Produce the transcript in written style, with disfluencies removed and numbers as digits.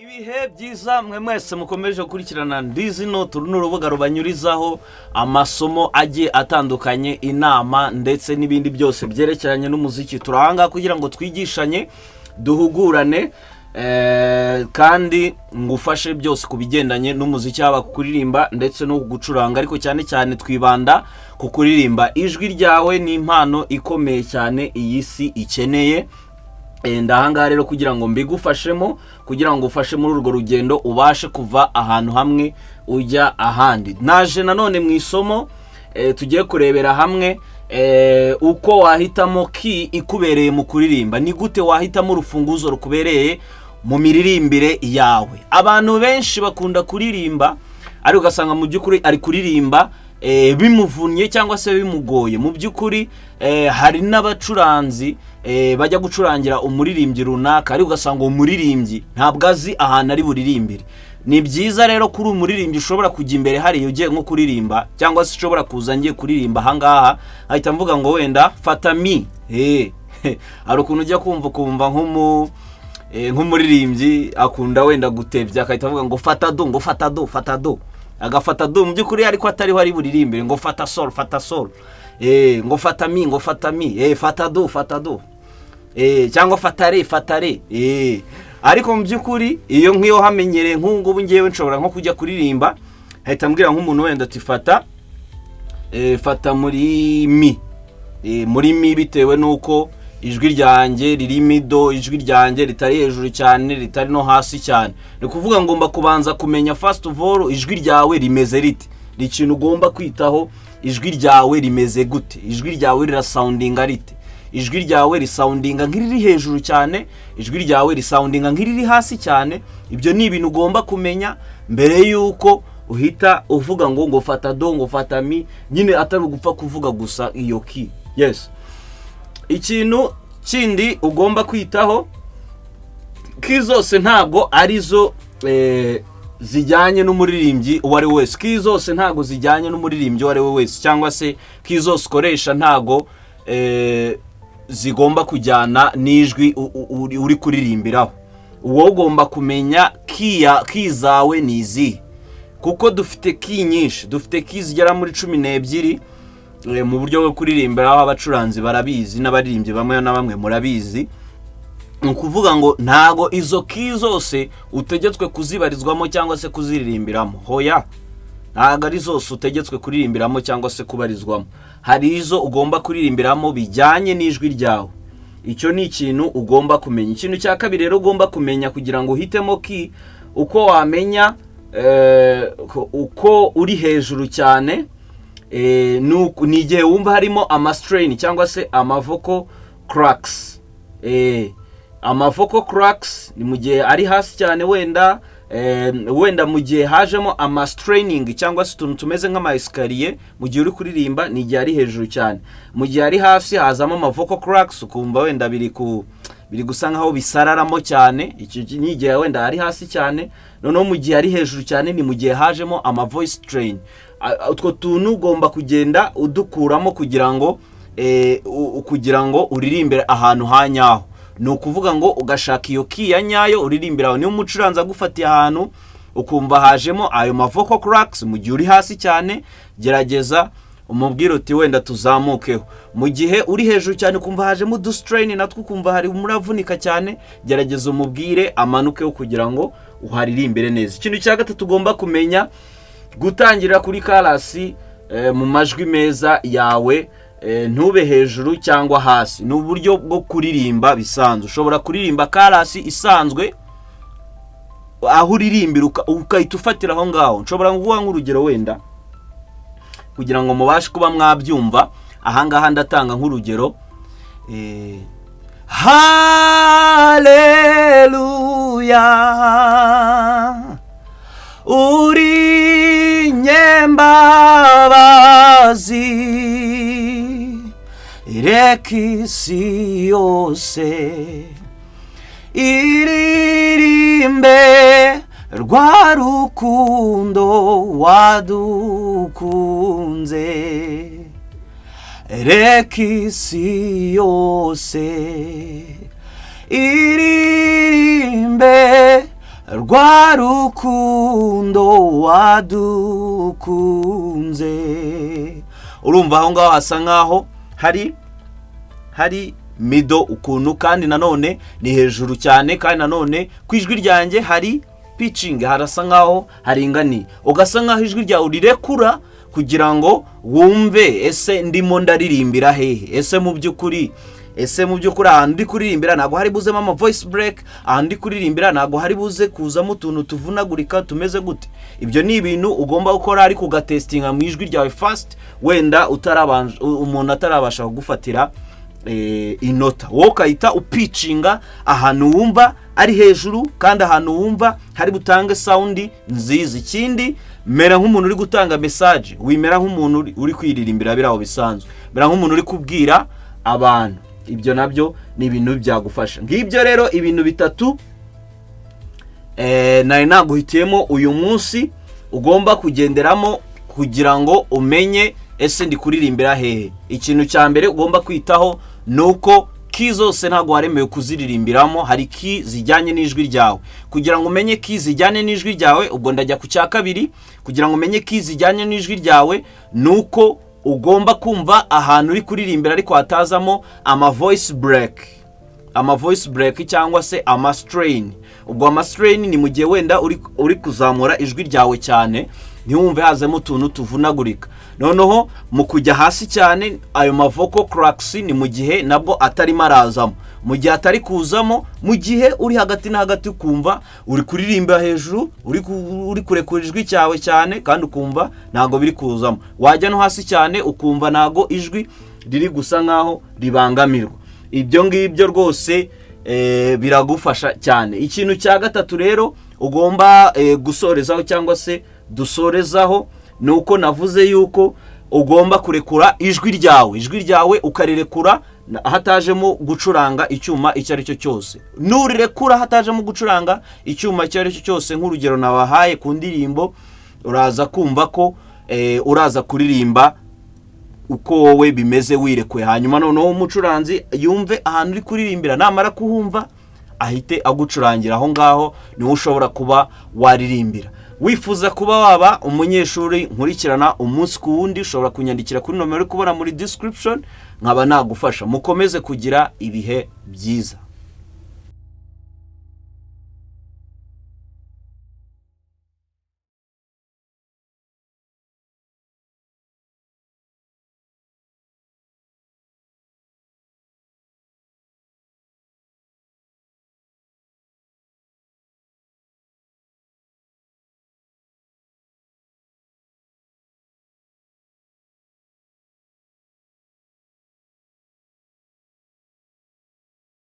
Ibihe byiza mwe mwese mukomeje gukurikirana Ndizino. Turu ni urubuga rubanyurizaho amasomo agiye atandukanye, inama ndetse n'ibindi byose byerekeranye n'umuziki. Turahanga kugira ngo twigishanye, duhugurane, kandi ngufashe byose ku bigendanye n'umuziki, haba ku kuririmba ndetse no gucuranga, ariko cyane cyane twibanda ku kuririmba. Ijwi ryawe ni impano ikomeye cyane iyi si ikeneye. Ndahangaha rero kugira ngo mbigufashemo, kugira ngo ufashe muri urwo rugendo, ubashe kuva ahantu hamwe ujya ahandi. Naje nanone mu isomo tugiye kurebera hamwe uko wahitamo key ikubereye mu kuririmba. Ni gute wahitamo urufunguzo rukubereye mu miririmbire yawe? Abantu benshi bakunda kuririmba, ariko ugasanga mu by'ukuri ari kuririmba bimuvunnye cyangwa se bimugoye. Mu by'ukuri hari n'abacuranzi bajya gucurangira umuririmbyi runaka, ariko ugasanga uwo muririmbyi ntabwo azi ahantu ari buririmbire. Ni byiza rero kuri umuririmbyi ushobora kujya imbere hariya ugiye nko kuririmba, cyangwa se ushobora kuza ngiye kuririmba ahangaha, ahita mvuga ngo wenda fata mi. Hari ukuntu ujya kumva ukumva nk'umuririmbyi akunda wenda gutebya, agahita avuga ngo fata do, ngo fata do, fata do, agafata do mu by'ukuri ariko atariho ari buririmbire, ngo fata sol, fata sol, ngo fata mi, ngo fata mi, fata do, fata do, cyangwa fata re, fata re. Ariko mu by'ukuri iyo nk'iyo hamenyereye, nk'ubu ngubu ngewe nshobora nko kujya kuririmba, ahita mbwira nk'umuntu wenda ati fata fata muri mi, muri mi, bitewe n'uko ijwi ryanjye riri middle, ijwi ryanjye ritari hejuru cyane, ritari no hasi cyane. Ni ukuvuga ngomba kubanza kumenya first of all ijwi ryawe rimeze rite. Ni ikintu ugomba kwitaho: ijwi ryawe rimeze gute? Ijwi ryawe rirasoundinga rite? Ijwi ryawe risoundinga nk'iriri hejuru cyane? Ijwi ryawe risoundinga nk'iriri hasi cyane? Ibyo ni ibintu ugomba kumenya mbere y'uko uhita uvuga ngo fata do, ngo fata mi, nyine atari ugupfa kuvuga gusa iyo key. Yes, ikintu kindi ugomba kwitaho, key zose ntabwo arizo zijyanye n'umuririmbyi uwo ari we wese. Key zose ntabwo zijyanye n'umuririmbyi uwo ari we wese, cyangwa se key zose ukoresha ntabwo zigomba kujyana n'ijwi uri kuririmbiraho. Wowe ugomba kumenya key zawe ni izihe, kuko dufite key nyinshi, dufite key zigera muri 12 mu buryo bwo kuririmbiraho. Abacuranzi barabizi, n'abaririmbyi bamwe na bamwe murabizi. Ni ukuvuga ngo ntago izo key zose utegetswe kuzibarizwamo cyangwa se kuziririmbiramo. Hoya, ntabwo ari zose utegetswe kuririmbiramo cyangwa se kubarizwamo. Hari izo ugomba kuririmbiramo bijyanye n'ijwi ryawe. Icyo ni ikintu ugomba kumenya. Ikintu cya kabiri rero ugomba kumenya kugira ngo uhitemo key, uko wamenya uko uri hejuru cyane, ni igihe wumva harimo amastrain cyangwa se amavocal cracks. Amavocal cracks ni mu gihe ari hasi cyane wenda, wenda mu gihe hajemo amastraining cyangwa se utuntu tumeze nk'ama escalier mu gihe uri kuririmba, ni igihe ari hejuru cyane. Mu gihe ari hasi hazamo amavocal cracks, ukumva wenda biri gusa nkaho bisararamo cyane. Icyo ni igihe wenda ari hasi cyane. Noneho mu gihe ari hejuru cyane ni mu gihe hajemo ama voice strain. Utwo tuntu ugomba kugenda udukuramo kugira ngo uririmbire ahantu ha nyaho. Ni ukuvuga ngo ugashaka iyo key ya nyayo uririmbira aho. Niba umucuranzi agufatiye ahantu ukumva hajemo ayo mavocal cracks mu gihe uri hasi cyane, gerageza umubwire uti wenda tuzamukeho. Mu gihe uri hejuru cyane ukumva hajemo udustrain natwo, ukumva hari muravunika cyane, gerageza umubwire amanukeho kugira ngo uharirimbire neza. Ikintu cya gatatu ugomba kumenya, gutangira kuri chorus mu majwi meza yawe, ntube hejuru cyangwa hasi. Ni uburyo bwo kuririmba bisanzwe. Ushobora kuririmba chorus isanzwe, aho uririmbira ugahita ufatira aho ngaho. Nshobora kuguha nk'urugero wenda kugira ngo mubashe kuba mwabyumva. Ahangaha ndatanga nk'urugero: Haleluya, uri nyembabazi, reka isi yose iririmbe rwa rukundo wadukunze, reka isi yose iririmbe rwa rukundo. Rwa rukundo wadukunze. Urumva aho ngaho hasa nkaho hari middle ukuntu, kandi nanone ni hejuru cyane, kandi nanone ku ijwi ryanjye hari pitching, harasa nkaho haringaniye. Ugasa nkaho ijwi ryawe rirekura kugira ngo wumve: ese ndimo ndaririmbira hehe? Ese mu by'ukuri ahantu ndi kuririmbira ntabwo hari buzemo ama voice break? Ahantu ndi kuririmbira ntabwo hari buze kuzamo utuntu tuvunagurika tumeze gute? Ibyo ni ibintu ugomba gukora, ariko ugatestinga mu ijwi ryawe first, wenda utarabanje, umuntu atarabasha kugufatira inota, wowe ukahita upitchinga ahantu wumva ari hejuru kandi ahantu wumva hari butange sound nziza. Ikindi, mera nk'umuntu uri gutanga message, wimera nk'umuntu uri kwiririmbira biriya bisanzwe, mera nk'umuntu uri kubwira abantu. Ibyo nabyo ni ibintu byagufasha. Ngibyo rero ibintu bitatu nari naguhitiyemo uyu munsi ugomba kugenderamo kugira ngo umenye: ese ndi kuririmbira hehe? Ikintu cya mbere ugomba kwitaho ni uko key zose ntabwo waremewe kuziririmbiramo, hari key zijyanye n'ijwi ryawe. Kugira ngo umenye key zijyanye n'ijwi ryawe, ubwo ndajya ku cya kabiri, kugira ngo umenye key zijyanye n'ijwi ryawe ni uko ugomba kumva ahantu uri kuririmbira ariko hatazamo ama voice break, ama voice break cyangwa se ama strain. Ubwo ama strain ni mu gihe wenda uri kuzamura ijwi ryawe cyane, ntiwumve hazemo utuntu tuvunagurika. Noneho mu kujya hasi cyane, ayo ma vocal cracks ni mu gihe nabwo atarimo arazamo, mu gihe atari kuzamo, mu gihe uri hagati na hagati, ukumva uri kuririmba hejuru, uri kurekura ijwi cyawe cyane kandi ukumva ntabwo biri kuzamo, wajya no hasi cyane ukumva ntabwo ijwi riri gusa nkaho ribangamirwa. Ibyo ngibyo rwose biragufasha cyane. Ikintu cya gatatu rero ugomba gusorezaho cyangwa se dusorezaho ni uko navuze yuko ugomba kurekura ijwi ryawe, ijwi ryawe ukarirekura hatajemo gucuranga icyuma icyo ari cyo cyose. Nurirekura hatajemo gucuranga icyuma icyo ari cyo cyose, nk'urugero nabahaye ku ndirimbo, uraza kumva ko uraza kuririmba uko wowe bimeze wirekuye, hanyuma noneho umucuranzi yumve ahantu uri kuririmbira, namara kuhumva ahite agucurangira aho ngaho, niho ushobora kuba waririmbira. Wifuza kuba waba umunyeshuri nkurikirana umunsi ku wundi, ushobora kunyandikira kuri nomero uri kubona muri description, nkaba nagufasha. Mukomeze kugira ibihe byiza.